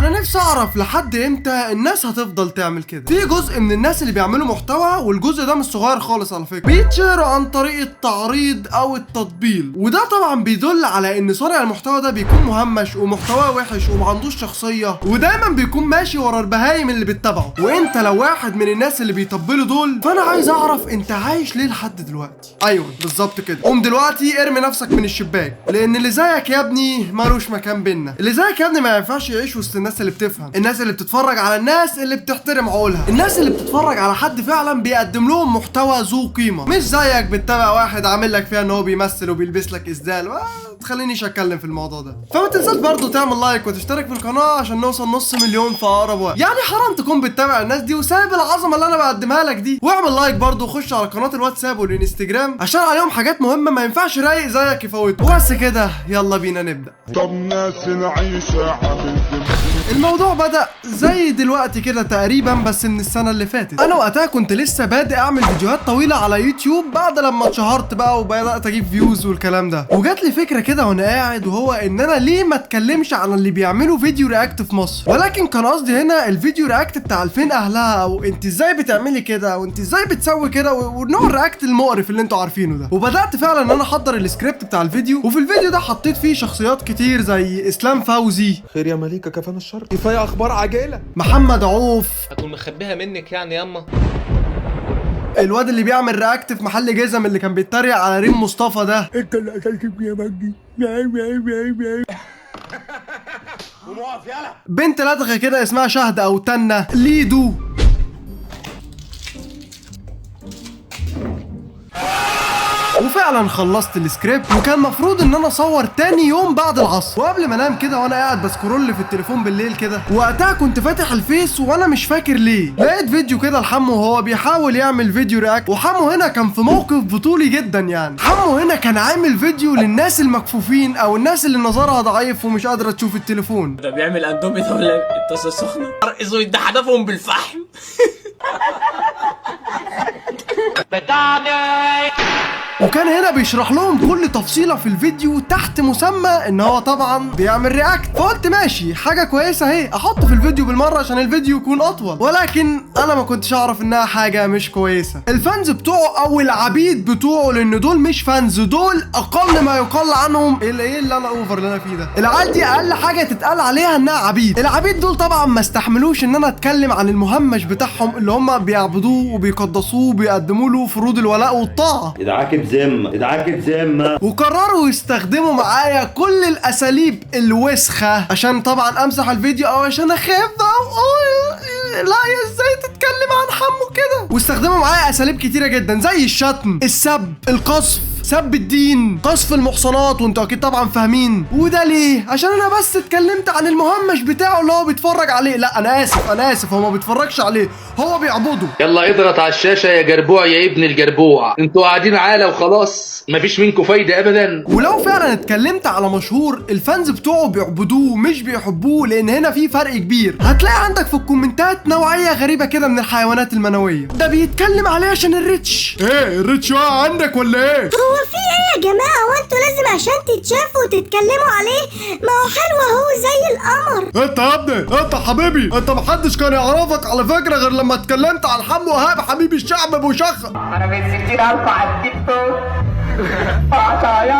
انا نفسي اعرف لحد امتى الناس هتفضل تعمل كده. في جزء من الناس اللي بيعملوا محتوى، والجزء ده مش صغير خالص على فكرة، بيتشهروا عن طريق التعريض او التطبيل، وده طبعا بيدل على ان صانع المحتوى ده بيكون مهمش ومحتواه وحش وما عندوش شخصية، ودايما بيكون ماشي ورا البهايم اللي بتتابعه. وانت لو واحد من الناس اللي بيطبلوا دول، فانا عايز اعرف انت عايش ليه لحد دلوقتي؟ ايوه بالظبط كده، قوم دلوقتي ارمي نفسك من الشباك، لان اللي زيك يا ابني مالوش مكان بينا. اللي زيك يا ابني ما ينفعش يعيش وسط الناس اللي بتفهم، الناس اللي بتتفرج على الناس اللي بتحترم عقولها، الناس اللي بتتفرج على حد فعلا بيقدم لهم محتوى ذو قيمة، مش زيك بتتابع واحد عامل لك فيها ان هو بيمثل وبيلبس لك اسدال. ما تخلينيش اتكلم في الموضوع ده. فما تنساش برضو تعمل like وتشترك في القناة عشان نوصل 500,000 في اقرب وقت. يعني حرام تكون بتتابع الناس دي وسايب العظمة اللي انا بقدمها لك دي. واعمل like برضو وخش على قناة الواتساب والانستجرام عشان عليهم حاجات مهمة ما ينفعش رايق زيك يفوتها. وبس كده، يلا بينا نبدا. طب ناس العيشة عامل. الموضوع بدأ زي دلوقتي كده تقريبا، بس من السنة اللي فاتت. أنا وقتها كنت لسه بادئ أعمل فيديوهات طويلة على يوتيوب بعد لما اتشهرت بقى وبدأت أجيب views والكلام ده، وجات لي فكرة كده وأنا قاعد، وهو إن أنا ليه ما أتكلمش عن اللي بيعملوا فيديو react في مصر، ولكن كان قصدي هنا الفيديو react بتاع 2000 أهلها، أو أنت إزاي بتعملي كده، وأنت إزاي بتسوي كده، والنوع ال react المقرف اللي أنتوا عارفينه ده. وبدأت فعلا إن أنا أحضر السكريبت بتاع الفيديو، وفي الفيديو ده حطيت فيه شخصيات كتير زي إسلام فوزي، خير يا مليكة كفانا الشر، كفاية اخبار عاجله، محمد عوف، هكون مخبيها منك يعني ياما، الواد اللي بيعمل react في محل جزم اللي كان بيتريق على ريم مصطفى ده، انت اللي قتلت ابني يا مجدي، بنت لدغه كده اسمها شهد او تنه، ليدو، وفعلا خلصت السكريبت، وكان مفروض ان انا اصور تاني يوم بعد العصر. وقبل ما انام كده وانا قاعد ب scroll في التليفون بالليل كده، وقتها كنت فاتح الفيس وانا مش فاكر ليه، لقيت فيديو كده لحمو وهو بيحاول يعمل فيديو react. وحمو هنا كان في موقف بطولي جدا، يعني حمو هنا كان عامل فيديو للناس المكفوفين او الناس اللي نظرها ضعيف ومش قادرة تشوف التليفون. ده بيعمل اندومي ده ولا الطاسه السخنة؟ ده حدفهم بالفحم. وكان هنا بيشرح لهم كل تفصيلة في الفيديو تحت مسمى ان هو طبعا بيعمل react. فقلت ماشي، حاجة كويسة اهي، احط في الفيديو بالمرة عشان الفيديو يكون اطول. ولكن انا ما كنتش اعرف انها حاجة مش كويسة. ال fans بتوعه او العبيد بتوعه، لان دول مش fans، دول اقل ما يقال عنهم ايه اللي انا over اللي انا فيه ده، العيال دي اقل حاجة تتقال عليها انها عبيد. العبيد دول طبعا ما استحملوش ان انا اتكلم عن المهمش بتاعهم اللي هم بيعبدوه وبيقدسوه وبيقدموا له فروض الولاء والطاعة، ادعاك بذمة، ادعاك بذمة، وقرروا يستخدموا معايا كل الاساليب الوسخة عشان طبعا امسح الفيديو او عشان اخاف او لا يا ازاي تتكلم عن حمو كده. واستخدموا معايا اساليب كتيرة جدا زي الشتم، السب، القصف، سب الدين، قصف المحصنات، وانتوا اكيد طبعا فاهمين. وده ليه؟ عشان انا بس اتكلمت عن المهمش بتاعه اللي هو بيتفرج عليه. لا انا اسف، انا اسف، هو ما بيتفرجش عليه، هو بيعبده. يلا اضغط على الشاشة يا جربوع يا ابن الجربوع، انتوا قاعدين عالة وخلاص، مفيش منكم فايده ابدا. ولو فعلا اتكلمت على مشهور ال fans بتوعه بيعبدوه مش بيحبوه، لان هنا في فرق كبير. هتلاقي عندك في الكومنتات نوعية غريبة كده من الحيوانات المنوية، ده بيتكلم عليه عشان ال reach. ايه ال reach واقع عندك ولا ايه؟ هو في ايه يا جماعة؟ هو انتوا لازم عشان تتشافوا وتتكلموا عليه؟ ما هو حلو اهو زي القمر. انت يا ابني، انت حبيبي، انت محدش كان يعرفك على فكرة غير لما اتكلمت على حمو وهاب حبيب الشعب ابو شخ. انا من 60,000 على التيك توك وعشان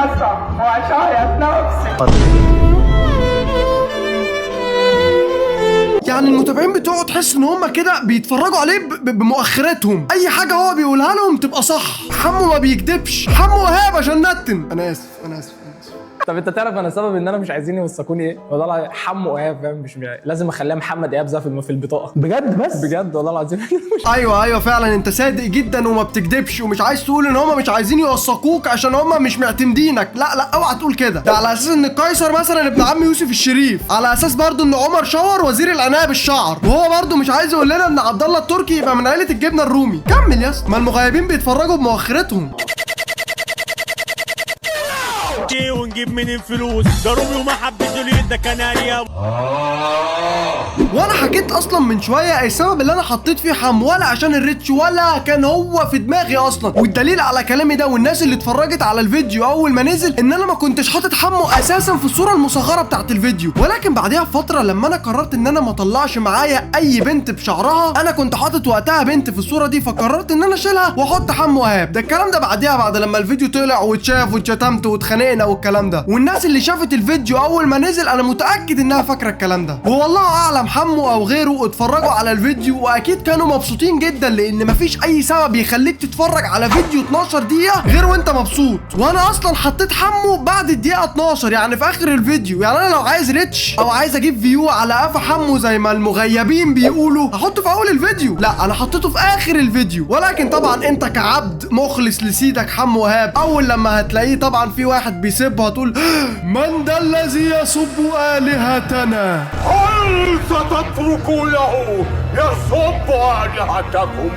وعشان نفسي. يعني المتابعين بتوعه تحس ان هم كده بيتفرجوا عليه بمؤخراتهم، اي حاجة هو بيقولها لهم تبقى صح. حمو ما بيكدبش، حمو وهاب عشان نتن. انا اسف، انا اسف، انا اسف. طب انت تعرف انا سبب ان انا مش عايزين يوثقوني ايه؟ والله حمو ايهاب، فاهم؟ مش لازم اخليها محمد ايهاب زي في البطاقة بجد، بس بجد والله العظيم. ايوه فعلا انت صادق جدا وما بتكدبش، ومش عايز تقول ان هم مش عايزين يوثقوك عشان هم مش معتمدينك. لا لا اوعى تقول كده، ده على اساس ان القيصر مثلا ابن عم يوسف الشريف، على اساس برضه ان عمر شاور وزير العناية بالشعر، وهو برضه مش عايز يقول لنا ان عبد الله التركي يبقى من عيله الجبنة الرومي. كمل يا اسطى، ما المغيبين بيتفرجوا بمؤخرتهم. ونجيب منين فلوس؟ ده روميو ما حبيت جولييت، ده كناريا. وانا حكيت اصلا من شوية السبب اللي انا حطيت فيه حمو، ولا عشان ال reach ولا كان هو في دماغي اصلا. والدليل على كلامي ده والناس اللي اتفرجت على الفيديو اول ما نزل ان انا ما كنتش حاطط حمو اساسا في الصورة المصغرة بتاعت الفيديو. ولكن بعديها بفترة لما انا قررت ان انا ما اطلعش معايا اي بنت بشعرها، انا كنت حاطط وقتها بنت في الصورة دي، فقررت ان انا اشيلها واحط حمو ايهاب. ده الكلام ده بعديها، بعد لما الفيديو طلع واتشاف واتشتمت واتخانقنا والكلام ده. والناس اللي شافت الفيديو اول ما نزل انا متاكد انها فاكره الكلام ده، والله اعلم حمو او غيره اتفرجوا على الفيديو واكيد كانوا مبسوطين جدا، لان مفيش اي سبب يخليك تتفرج على فيديو 12 دقيقة غير وانت مبسوط. وانا اصلا حطيت حمو بعد الدقيقة 12، يعني في اخر الفيديو. يعني انا لو عايز reach او عايز اجيب view على قفا حمو زي ما المغيبين بيقولوا هحطه في اول الفيديو، لا انا حطيته في اخر الفيديو. ولكن طبعا انت كعبد مخلص لسيدك حمو ايهاب، اول لما هتلاقيه طبعا في واحد بيسبه هتقول من ده الذي يسب آلهتنا؟ هل ستترك له يسب آلهتكم؟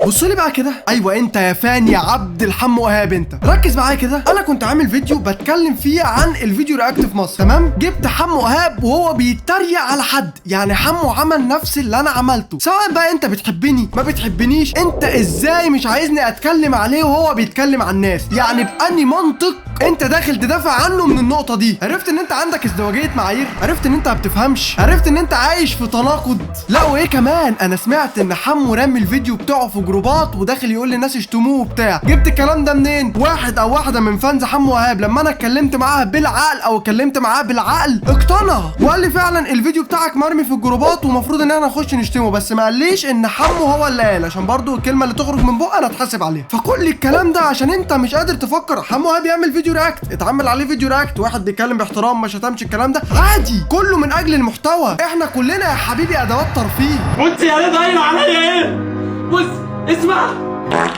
بصوا لي بقى كده، ايوه انت يا fan يا عبد الحمو ايهاب، انت ركز معايا كده. انا كنت عامل فيديو بتكلم فيه عن الفيديو react في مصر، تمام؟ جبت حمو ايهاب وهو بيتريق على حد، يعني حمو عمل نفس اللي انا عملته، سواء بقى انت بتحبني ما بتحبنيش، انت ازاي مش عايزني اتكلم عليه وهو بيتكلم عن الناس؟ يعني بأني منطق انت داخل تدافع عنه من النقطة دي؟ عرفت ان انت عندك ازدواجية معايير، عرفت ان انت ما بتفهمش، عرفت ان انت عايش في تناقض. لا وايه كمان، انا سمعت ان حمو رامي الفيديو بتاعه في جروبات وداخل يقول للناس اشتموه وبتاع. جبت الكلام ده منين؟ واحد او واحدة من fans حمو ايهاب لما انا اتكلمت معاها بالعقل او اتكلمت معاه بالعقل اقتنع وقال لي فعلا الفيديو بتاعك مرمي في الجروبات ومفروض ان احنا نخش نشتمه، بس ما قاليش ان حمو هو اللي قال، عشان برضو الكلمة اللي تخرج من بقى انا اتحاسب عليها. فكل الكلام ده عشان انت مش قادر تفكر. حمو ايهاب يعمل فيديو react، اتعمل عليه فيديو react، واحد بيتكلم باحترام ما شتمش، الكلام ده عادي، كله من اجل المحتوى. احنا كلنا يا حبيبي ادوات ترفيه. بص يا رضا قايل عليا ايه؟ بص اسمع.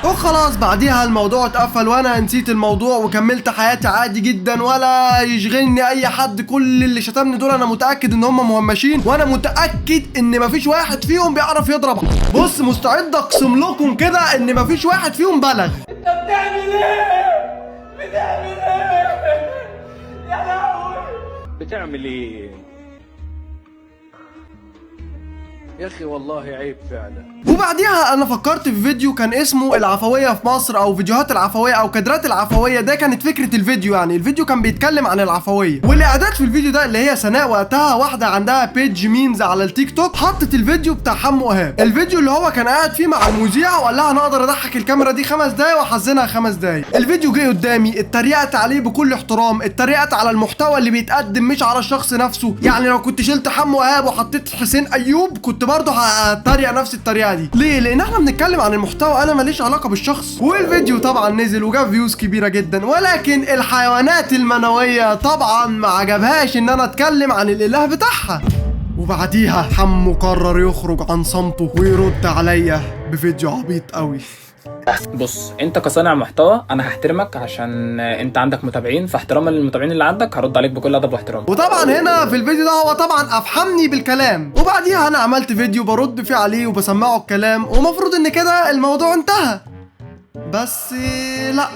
وخلاص بعديها الموضوع اتقفل وانا نسيت الموضوع وكملت حياتي عادي جدا ولا يشغلني اي حد. كل اللي شتمني دول انا متاكد ان هم مهمشين، وانا متاكد ان مفيش واحد فيهم بيعرف يضرب. بص مستعد اقسم لكم كده ان مفيش واحد فيهم بلغ. انت بتعمل ايه؟ بتعمل ايه؟ يا لهوي بتعمل ايه؟ يا اخي والله عيب فعلا. وبعديها انا فكرت في فيديو كان اسمه العفوية في مصر، او فيديوهات العفوية، او كادرات العفوية. ده كانت فكرة الفيديو، يعني الفيديو كان بيتكلم عن العفوية. والاعداد في الفيديو ده اللي هي سناء وقتها، واحدة عندها page memes على التيك توك، حطت الفيديو بتاع حمو ايهاب، الفيديو اللي هو كان قاعد فيه مع المذيع وقال لها انا اقدر اضحك الكاميرا دي 5 دقايق واحزنها 5 دقايق. الفيديو جه قدامي، اتريقت عليه بكل احترام، اتريقت على المحتوى اللي بيتقدم مش على الشخص نفسه. يعني لو كنت شلت حمو ايهاب وحطيت حسين ايوب كنت برضه هتريق نفس الطريقة دي. ليه؟ لان احنا بنتكلم عن المحتوى، انا ماليش علاقة بالشخص. والفيديو طبعا نزل وجاب views كبيرة جدا، ولكن الحيوانات المنوية طبعا ما عجبهاش ان انا اتكلم عن الاله بتاعها. وبعديها حمو قرر يخرج عن صمته ويرد عليا بفيديو عبيط قوي. بص انت كصانع محتوى انا هحترمك عشان انت عندك متابعين، فاحتراما للمتابعين اللي عندك هرد عليك بكل ادب واحترام. وطبعا هنا في الفيديو ده هو طبعا افحمني بالكلام، وبعديها انا عملت فيديو برد فيه عليه وبسمعه الكلام، ومفروض ان كده الموضوع انتهى. بس لا،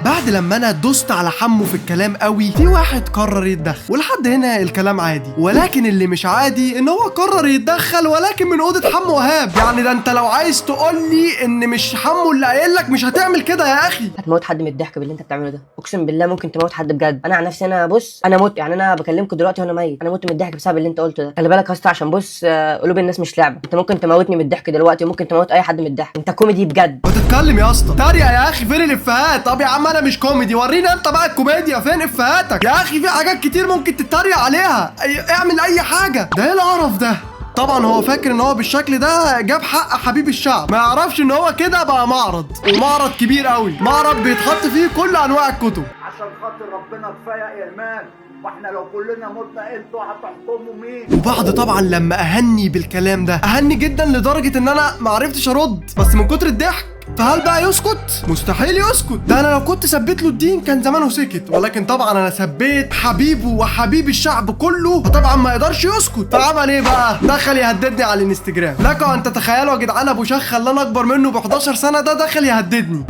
بعد لما انا دوست على حمو في الكلام قوي، في واحد قرر يتدخل، ولحد هنا الكلام عادي. ولكن اللي مش عادي ان هو قرر يتدخل ولكن من اوضة حمو ايهاب. يعني ده انت لو عايز تقول لي ان مش حمو اللي قايل لك مش هتعمل كده يا اخي. هتموت حد من الضحك باللي انت بتعمله ده، اقسم بالله ممكن تموت حد بجد. انا عن نفسي انا بص انا مت، يعني انا بكلمكم دلوقتي وانا ميت، انا مت من الضحك بسبب اللي انت قلته ده. خلي بالك يا اسطى، عشان بص قلوب الناس مش لعبه، انت ممكن تموتني من الضحك دلوقتي وممكن تموت اي حد من الضحك، انت كوميدي بجد. ما تتكلم يا اسطى، تريق يا اخي، فين الافيهات؟ طب يا عم انا مش كوميدي، ورينا انت بقى الكوميديا فين افيهاتك يا اخي؟ في حاجات كتير ممكن تتريق عليها، اعمل اي حاجة. ده ايه القرف ده؟ طبعا هو فاكر ان هو بالشكل ده جاب حق حبيب الشعب، ما يعرفش ان هو كده بقى معرض، ومعرض كبير قوي، معرض بيتحط فيه كل انواع الكتب. عشان خاطر ربنا كفاية اهمال، واحنا لو كلنا متنا انتوا هتحكموا مين؟ وبعد طبعا لما اهني بالكلام ده، اهني جدا لدرجة ان انا ما عرفتش ارد بس من كتر الضحك. فهل بقى يسكت؟ مستحيل يسكت. ده انا لو كنت سبيت له الدين كان زمانه سكت، ولكن طبعا انا سبيت حبيبه وحبيب الشعب كله، فطبعا ما يقدرش يسكت. فعمل ايه بقى؟ دخل يهددني على الانستجرام. لكم ان تتخيلوا يا جدعان، ابو شخه اللي انا اكبر منه ب 11 سنة ده دخل يهددني.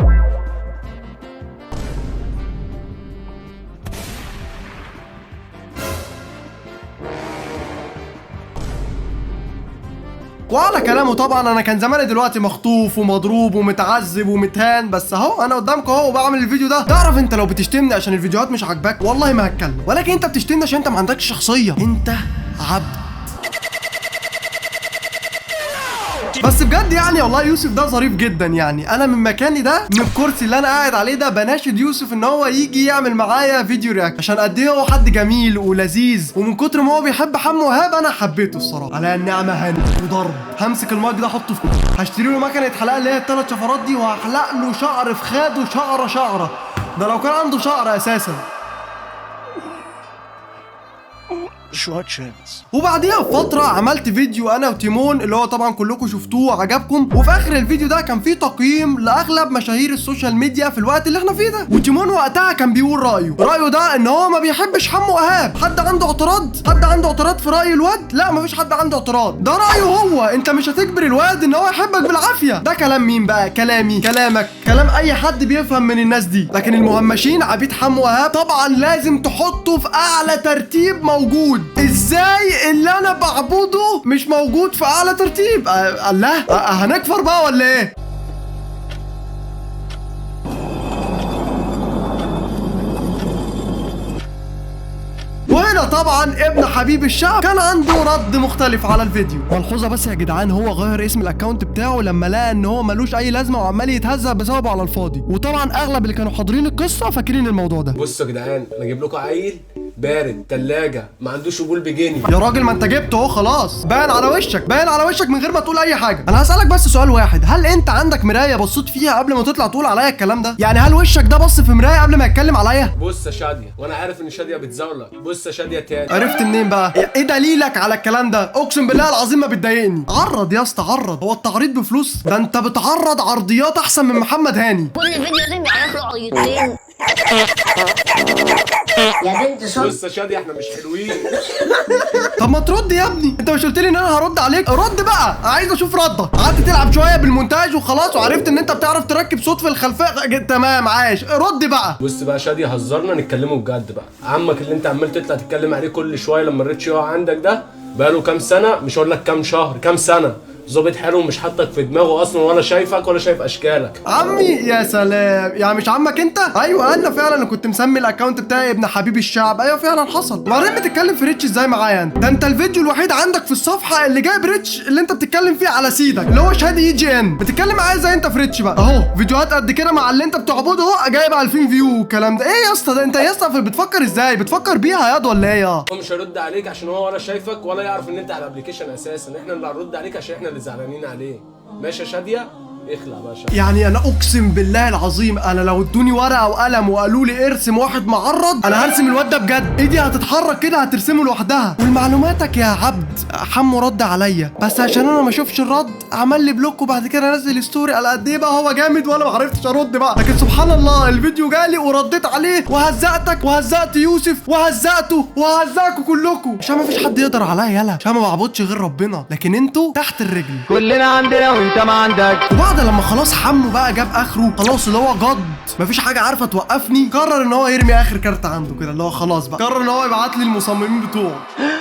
وعلى كلامه طبعا انا كان زماني دلوقتي مخطوف ومضروب ومتعذب ومتهان، بس اهو انا قدامكم اهو وبعمل الفيديو ده. تعرف انت لو بتشتمني عشان الفيديوهات مش عاجباك والله ما هتكلم، ولكن انت بتشتمني عشان انت ما عندكش شخصية، انت عبد. بس بجد يعني والله يوسف ده ظريف جدا. يعني انا من مكاني ده، من الكرسي اللي انا قاعد عليه ده، بناشد يوسف ان هو يجي يعمل معايا فيديو react، عشان قد ايه هو حد جميل ولذيذ، ومن كتر ما هو بيحب حمو ايهاب انا حبيته الصراحة. على النعمة هاني وضرب، همسك المايك ده احطه في، هشتري له مكنه حلاقه اللي هي الثلاث شفرات دي، وهحلق له شعر في خاده شعره شعره، ده لو كان عنده شعر اساسا. وبعديها بفترة عملت فيديو انا وتيمون اللي هو طبعا كلكم شفتوه وعجبكم، وفي اخر الفيديو ده كان فيه تقييم لاغلب مشاهير ال social media في الوقت اللي احنا فيه ده، وتيمون وقتها كان بيقول رايه ده ان هو ما بيحبش حمو ايهاب. حد عنده اعتراض؟ حد عنده اعتراض في راي الواد؟ لا، مفيش حد عنده اعتراض، ده رايه هو، انت مش هتجبر الواد ان هو يحبك بالعافية. ده كلام مين بقى؟ كلامي، كلامك، كلام اي حد بيفهم من الناس دي. لكن المهمشين عبيد حمو ايهاب طبعا لازم تحطه في اعلى ترتيب موجود. ازاي اللي انا بعبده مش موجود في اعلى ترتيب؟ الله، هنكفر بقى ولا ايه؟ وهنا طبعا ابن حبيب الشعب كان عنده رد مختلف على الفيديو. ملحوظة بس يا جدعان، هو غير اسم ال account بتاعه لما لقى ان هو ملوش اي لازمه وعمال يتهزق بسببه على الفاضي، وطبعا اغلب اللي كانوا حاضرين القصة فاكرين الموضوع ده. بصوا يا جدعان، انا اجيب لكم عيل بارد تلاجة ما عندوش قبول بجنيه. يا راجل ما انت جبته اهو، خلاص باين على وشك، باين على وشك من غير ما تقول اي حاجة. انا هسالك بس سؤال واحد، هل انت عندك مراية بصيت فيها قبل ما تطلع تقول عليا الكلام ده؟ يعني هل وشك ده بص في مراية قبل ما يتكلم عليا؟ بص يا شاديه، وانا عارف ان شاديه بتزاولك. بص يا شاديه تاني، عرفت منين بقى؟ ايه دليلك على الكلام ده؟ اقسم بالله العظيم ما بتضايقني. عرض يا اسطى، عرض. هو التعريض بفلوس؟ ده انت بتعرض عرضيات احسن من محمد هاني. كل فيديو لازم يعرف له عرضيتين. يا بنت صوت. بص يا شادي احنا مش حلوين. طب ما ترد يا ابني، انت مش قلت لي ان انا هرد عليك؟ رد بقى، عايز اشوف ردك. قعدت تلعب شوية بالمونتاج وخلاص، وعرفت ان انت بتعرف تركب صوت في الخلفية، تمام، عايش، رد بقى. بص بقى شادي، هزرنا نتكلموا بجد بقى. عمك اللي انت عمال تطلع تتكلم عليه كل شوية لما ال reach يقع عندك ده، بقاله كام سنة، مش هقول لك كام شهر، كام سنة ظابط حاله ومش حاطك في دماغه اصلا، ولا شايفك ولا شايف اشكالك. عمي يا سلام، يعني مش عمك انت؟ ايوه انا فعلا كنت مسمي ال account بتاعي ابن حبيب الشعب، ايوه فعلا حصل. وبعدين بتتكلم في reach ازاي معايا انت؟ ده انت الفيديو الوحيد عندك في الصفحة اللي جايب reach اللي انت بتتكلم فيه على سيدك اللي هو شادي اي جي ان، بتتكلم معايا ازاي انت في reach بقى؟ اهو فيديوهات قد كده مع اللي انت بتعبده اهو جايب 2000 view والكلام ده. ايه يا اسطى ده؟ انت يا اسطى بتفكر ازاي؟ بتفكر بيها ياض ولا ايه؟ هو مش هيرد عليك عشان هو ولا شايفك ولا يعرف ان انت على ال application اساسا، احنا اللي هنرد عليك عشان احنا اللي زعلانين عليه. ماشي يا شاديه، اخلع بقى شادية. يعني انا اقسم بالله العظيم انا لو ادوني ورقة وقلم وقالوا لي ارسم واحد معرض، انا هرسم الواد ده بجد. ايدي هتتحرك كده هترسمه لوحدها. ولمعلوماتك يا عبد، حمو رد عليا بس عشان انا ما اشوفش الرد عمل لي block، وبعد كده نزل story على قد ايه بقى هو جامد وانا ما عرفتش ارد بقى. لكن سبحان الله الفيديو جالي ورديت عليه، وهزقتك وهزقت يوسف وهزقته وهزقكم كلكم، عشان ما فيش حد يقدر عليا. يلا عشان ما بعبدش غير ربنا، لكن انتوا تحت الرجل. كلنا عندنا وانت ما عندك. وبعد لما خلاص حمو بقى جاب اخره، خلاص اللي هو جد مفيش حاجة عارفه توقفني، قرر ان هو يرمي اخر كارت عنده كده، اللي هو خلاص بقى قرر ان هو يبعت لي المصممين بتوعه.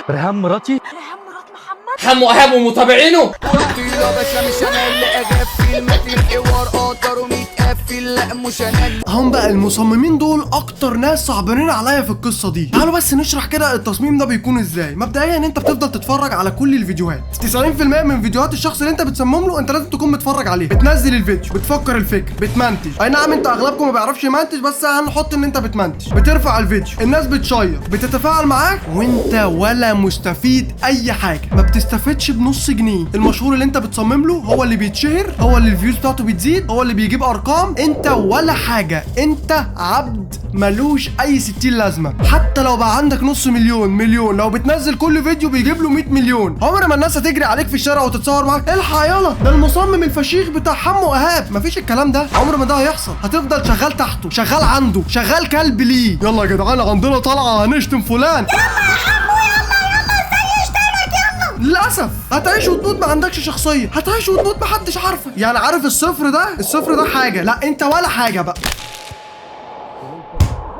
ريهام مراتي، ريهام مرات محمد، حمو ايهاب ومتابعينه. قلت يا باشا مش انا اللي اغفل، ما في الحوار قدر ومتقفل، لا مش انا. هم بقى المصممين دول اكتر ناس صعبانين عليا في القصة دي. تعالوا بس نشرح كده التصميم ده بيكون ازاي. مبدئيا انت بتفضل تتفرج على كل الفيديوهات، 90% من فيديوهات الشخص اللي انت بتصمم له انت لازم تكون متفرج عليه. بتنزل الفيديو، بتفكر الفكر، بتمنتج. اي نعم انت اغلبكم ما بيعرفش يمنتج، بس هنحط ان انت بتمنتج. بترفع الفيديو، الناس بتشير، بتتفاعل معاك، وانت ولا مستفيد اي حاجة، ما بتستفدش بنص جنيه. المشهور اللي انت بتصمم له هو اللي بيتشهر، هو اللي ال views بتاعته بتزيد، هو اللي بيجيب ارقام، انت ولا حاجة. انت عبد ملوش اي 60 لازمه. حتى لو بقى عندك نص مليون، مليون، لو بتنزل كل فيديو بيجيب له 100 مليون، عمر ما الناس هتجري عليك في الشارع وتتصور معاك الحق يلا ده المصمم الفشيخ بتاع حمو ايهاب. مفيش الكلام ده، عمر ما ده هيحصل. هتفضل شغال تحته، شغال عنده، شغال كلب ليه. يلا يا جدعان عندنا طلعه هنشتم فلان، يلا يا حمو يلا يلا ازاي يشتمك يلا. للاسف هتعيش وتموت ما عندكش شخصية، هتعيش وتموت ما حدش عارفك. يعني عارف الصفر ده؟ الصفر ده حاجة، لا انت ولا حاجة بقى.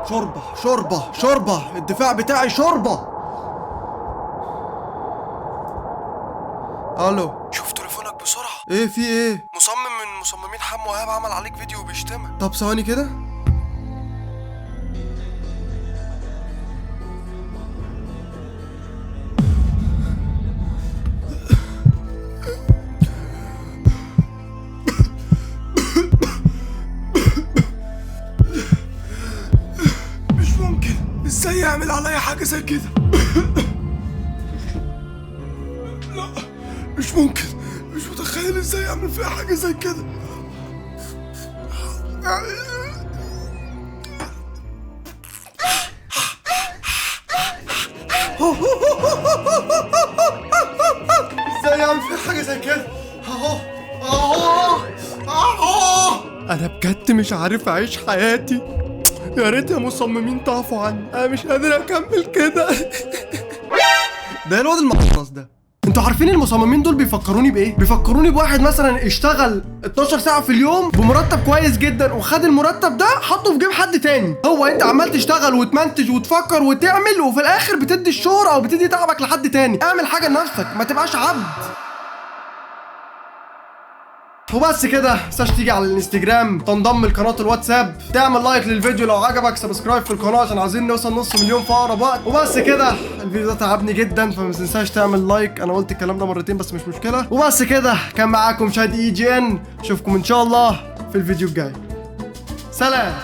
شوربة شوربة شوربة، الدفاع بتاعي شوربة. الو، شفتوا ايه في ايه؟ مصمم من مصممين حمو ايهاب عمل عليك فيديو وبيشتمك. طب ثواني كده. مش ممكن، ازاي يعمل عليا حاجة زي كده؟ لا مش ممكن، مش متخيل ازاي يعمل فيها حاجة زي كده. ازاي يعمل فيها حاجة زي كده؟ اهو اهو اهو. انا بجد مش عارف اعيش حياتي. يا ريت يا مصممين تعفوا عني، انا مش قادر اكمل كده. ده الواد المقص ده. انتوا عارفين المصممين دول بيفكروني بايه؟ بيفكروني بواحد مثلا اشتغل 12 ساعة في اليوم بمرتب كويس جدا، وخد المرتب ده حطه في جيب حد تاني. هو انت عمال تشتغل وتمنتج وتفكر وتعمل، وفي الاخر بتدي الشهرة او بتدي تعبك لحد تاني. اعمل حاجة لنفسك، ما تبقاش عبد. وبس كده، متنساش تيجي على الانستجرام، تنضم لقناه الواتساب، تعمل like للفيديو لو عجبك، subscribe في القناة عشان عايزين نوصل 500,000 في اقرب وقت. وبس كده، الفيديو ده تعبني جدا، فما تنساش تعمل like. انا قلت الكلام ده مرتين بس مش مشكلة. وبس كده، كان معاكم شادي EGN، اشوفكم ان شاء الله في الفيديو الجاي. سلام.